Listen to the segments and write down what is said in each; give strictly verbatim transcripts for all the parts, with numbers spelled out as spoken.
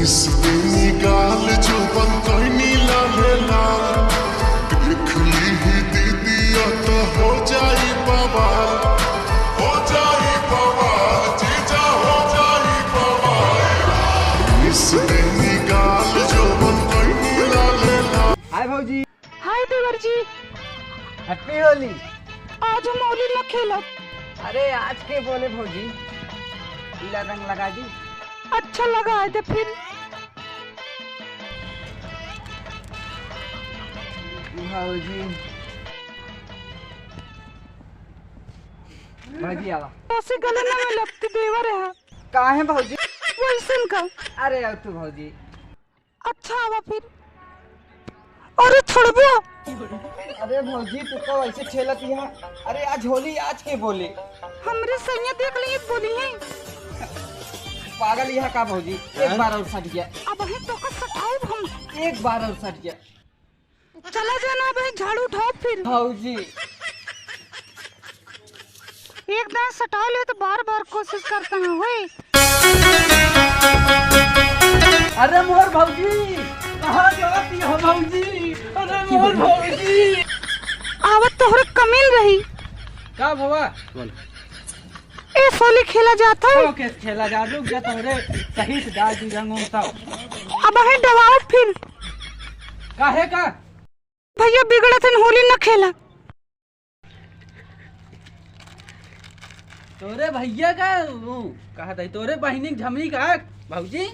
इसमें गाल जो बन कोई नीला ले लाल, देख ली ही दीदिया तो हो जाई बवाल, हो जाई बवाल, जीजा हो जाई बवाल। इसमें गाल जो बन कोई नीला ले लाल। हाय भौजी। हाय देवर जी। Happy होली। आज हम होली न खेलब। अरे आज के बोले भौजी, पीला रंग लगा दी। अच्छा लगा दे फिर। भौजी, भौजी आवा। तोसे गले ना मिलब, तू देवर है। काहे भौजी? वैसन का। अरे आओ तू भौजी। अच्छा आवा फिर। अरे छोड़बो? अरे भौजी, तू तो ऐसे खेलत यहाँ। अरे आज होली, आज के बोले? हमरे सैया देख लिए बोली है। पागल यहाँ का भौजी, एक हाँ? बार और सट गया। अब वही तो का सटाओ हम। एक बार और सट गया। चला जाना भाई, झाड़ू उठाओ फिर। भौजी। एक दांत सटा ले तो बार बार कोशिश करता है, होए। अरे मोर भौजी, कहाँ जाती हो भौजी? अरे मोर भौजी। आवत तोहरे कमिल रही। का भवा? ए होली खेला जात है। तो कैसे खेला जा, रुक जा, तोहरे सही से डाल दी रंग उंग सब। अब है डवाओ फिर। काहे का? भैया बिगड़त हन, होली न खेला। तोरे भैया का, वो, कहा था, तोरे बहिनी के झमनी का, भौजी?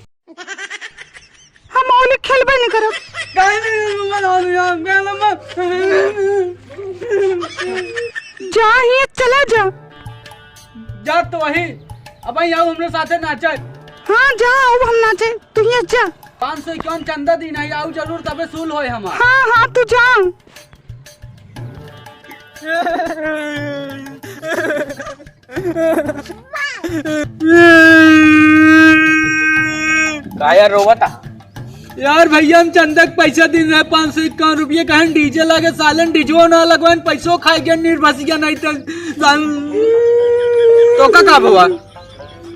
हम होली खेलबे नहीं करब। काहे नहीं खेलबे? जा, हियाँ चला जा। जा तो वही, अब यहाँ हमरे साथे नाचे। हाँ, जा, अब हम नाचे, तू हियाँ जा। पाँच सौ इक्यावन चंदा दी नहीं, आऊ जरूर तबे सूल होए हमार। हाँ, हाँ, तू जा। का यार रोवता? यार भैया, हम चंदा के पैसा दिन रहे, पाँच सौ इक्यावन रुपये, कहेन DJ लागे, सालन DJओ ना लगवाएन, पैसो खाए गया, निर्भसिया नहीं तो साल-। तो का, का भवा?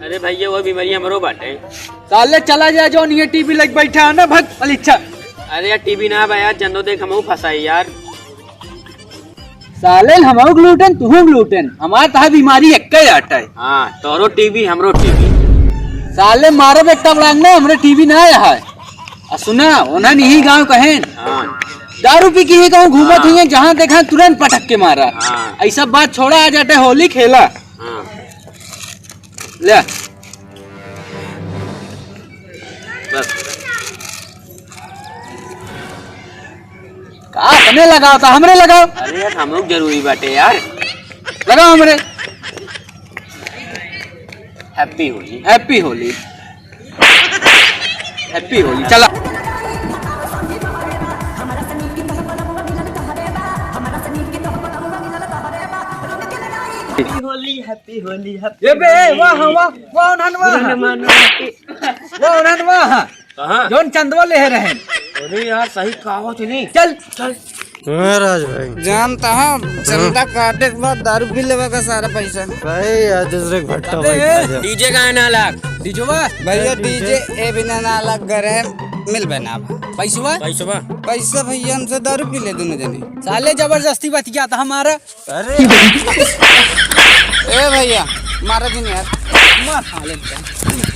अरे भैया, वो बीमारी हमरो बाटे। साले चला जा, जौन ये TV लग बैठा है ना, भग, अलिच्छा। अरे यार, TV ना बा यार, चंदो देख, हमहू फंसाई यार। साले हमहू के लूटन, तुहू के लूटन, हमार तहा बीमारी एक्के आटा है। हाँ, तोरो TV, हमरो TV। साले मारब एक तबड़ांग ना, हमरे TV ना आया है। आ सुना, ओन्हन यही गाँव कहेन। हाँ। दारू पी के ही कहूँ घूमत हाँ। हुई है, जहाँ देखा तुरंत पटक के मारा। हाँ। ऐसा बात छोड़ा, आ जाते होली खेला। हाँ। ले। बस। का अपने लगाओ, तो हमरे लगाओ। अरे यार, हम लोग जरूरी बाटे यार। लगाओ हमरे। Happy होली। Happy होली। Happy होली। चला। Happy होली, happy होली, happy ये बे, होली। वाह, वाह, वाह, उन्हन वाह। उन्हन मानो। वाह, उन्हन वाह। कहाँ? जौन चंदवा ले रहे हैं। अरे यार, सही कहा हो तूने। चल। चल। हाँ, राज भाई। जानता है, चंदा काटे के बाद दारू पी लेवा का सारा पैसा। भाई, यार, दूसरे के भट्टा अबे, भाई, खा जा। DJ का है ना अलग? DJवा? भैया, ए, DJ। DJ ए बिना ना अलग घर है, मिल बना। पैसवा? पैसवा? पैसा भैया, हमसे दारू पी ले दोनों जने। साले, जबरदस्ती बतिया था हमारा। अरे। ए भैया, मारा जिन यार। मार साले का।